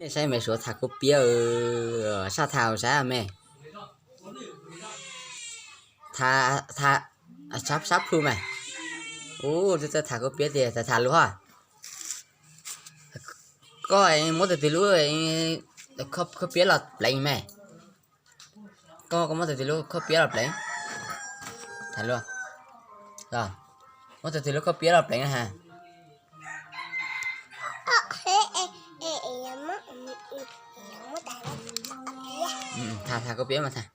Saib Maiv Suav tham khaub piab, sab tham saib me. Tham, tham, sab plhu mas. Ub, tham khaub piab tiag, tham tham lus hos. Koj muab tus twg lub khaub piab los pleev me? Koj, koj muab tus twg lub khaub piab los pleev? Tham lus. Muab tus twg lub khaub piab los pleev na has. Tham, tham khaub piab mas tham.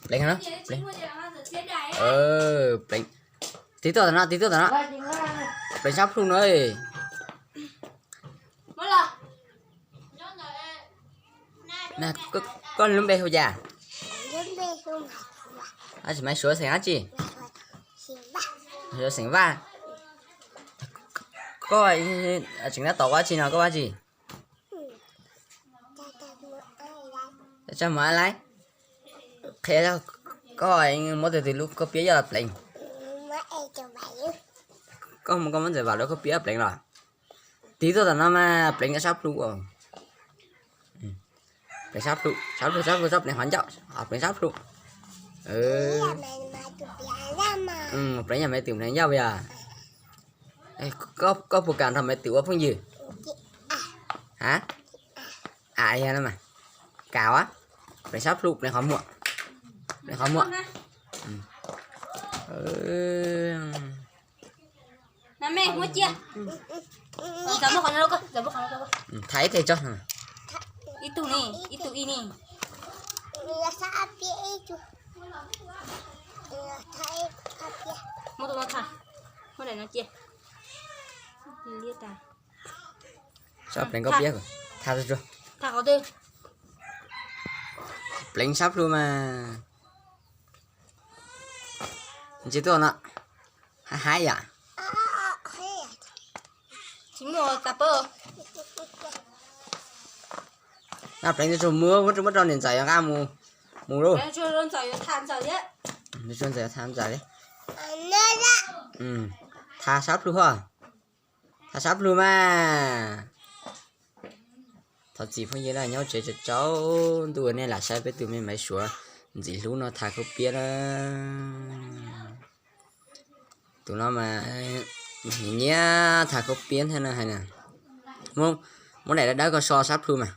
Pleev no, pleev. Pleev. Tig tuaj tom no, tig tuaj tom no. Pleev sab plhu no. Koj lub npe hu cas? Maiv Suav xeem dab tsi? Suav xeem Vaj. Koj tseem tab tom ua dab tsi no, koj ua dab tsi? Tsa mov laib. Qhia koj muab tus twg lub khaub piab coj los pleev. Koj muab, koj muab Ntxawm Vam lub khaub piab pleev los? Tig tuaj tom no mas pleev sab plhu. Pleev sab plhu, sab plhu, sab plhu, txhob pleev qhov ncauj, pleev sab plhu. Pleev yog Maiv Twm pleev ncauj yog. Koj puas kam nrog Maiv Twm ua phooj ywg? Ha? Am, kam as. Pleev sab plhu, pleev qhov muag. Pleev qhov muag. Tham ib teg tso. Ib tug ni, ib tug ib ni. Muab tus no tham, muab daim no cia. Tso pleev koj piab, tham qhov twg? Pleev sab plhu mas. Ntsia tuaj no, haib haib yom. Tsis muaj tag pab. No pleev tsuag mus, muab rau niam ntxawm yuav nqa mus, mus lauj. Ntxawm yuav tham ntxawm li. Tham sab plhu hos. Tham sab plhu mas. Thov txim phooj ywg na, nyob tsev tsaus tsaus ntuj nej lam saib peb tus me Maiv Suav ntxim hlub no tham khaub piab na. Tus no mas nyiam tham khaub piab thiab no hais na. Muab daim dawb dawb koj so sab plhu mas.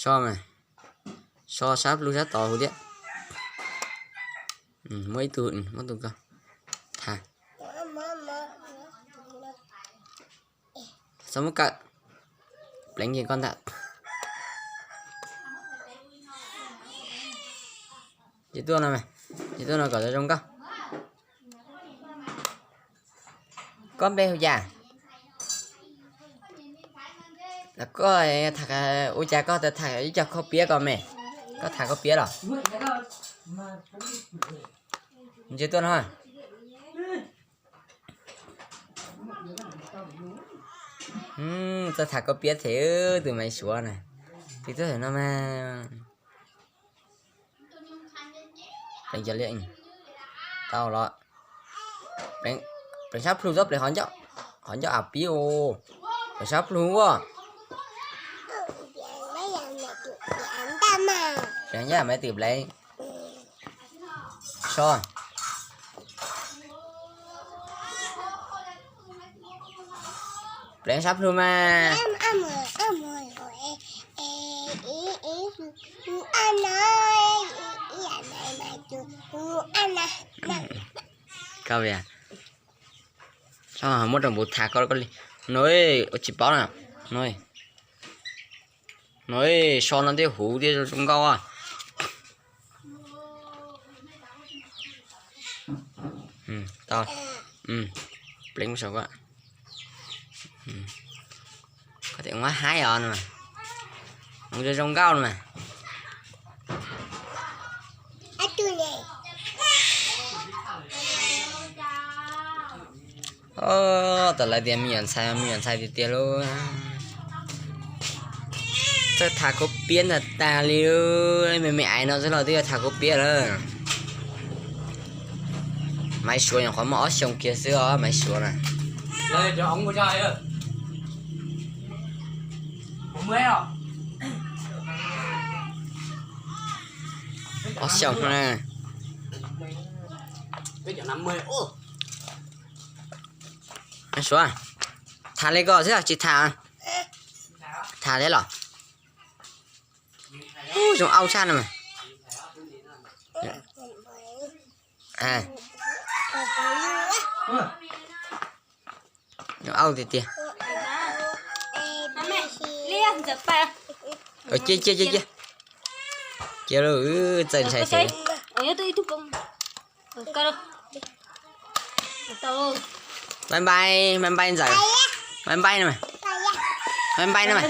So mas, so sab plhu sab tod huv thiab. Muab ib tug, muab tus ko. Tham. Txhob muab kawm. Pleev ces koj ntag. Ces tuaj no, ces tuaj no kom zoo nkauj. Koj npe hu cas? Koj, ua cas koj tham ib co khaub piab ko me? Koj tham khaub piab los? Ntsia tuaj no. Txawj tham khaub piab thiab tus Maiv Suav na. Tig tuaj no mas. Pleev cov liaj, tau los. Pleev sab plhu txhob pleev qhov ncauj, qhov ncauj av pib. Pleev sab plhu ua. Pleev ncauj Maiv Twm pleev. So. Pleev sab plhu mas. Koj muab rau npus tham koj li no, ua tsis paub na. No, so no thiaj huv thiab zoo nkauj. Tau. Pleev saum ko. Koj tias ua haib os no, zoo nkauj no mas. Tam lawv tias me nyuam ntxhais, me nyuam ntxhais tiag tiag lauj. Txawj tham khaub piab ntag tag li, me me aiv no xwb los twb yuav tham khaub piab lawm. Maiv Suav nyuam qhuav muaj ob xyoos kiag xwb os, Maiv Suav na. Ob xyoos na. Suav, tham li ko xwb tsis tham? Tham li los? Zoo au tshaj no mas. Zoo au tiag tiag. Cia cia cia cia. Cia lawm, txawj ntshai xwb. Bye bye, bye bye ntxawm. Bye bye no mas. Bye bye no mas.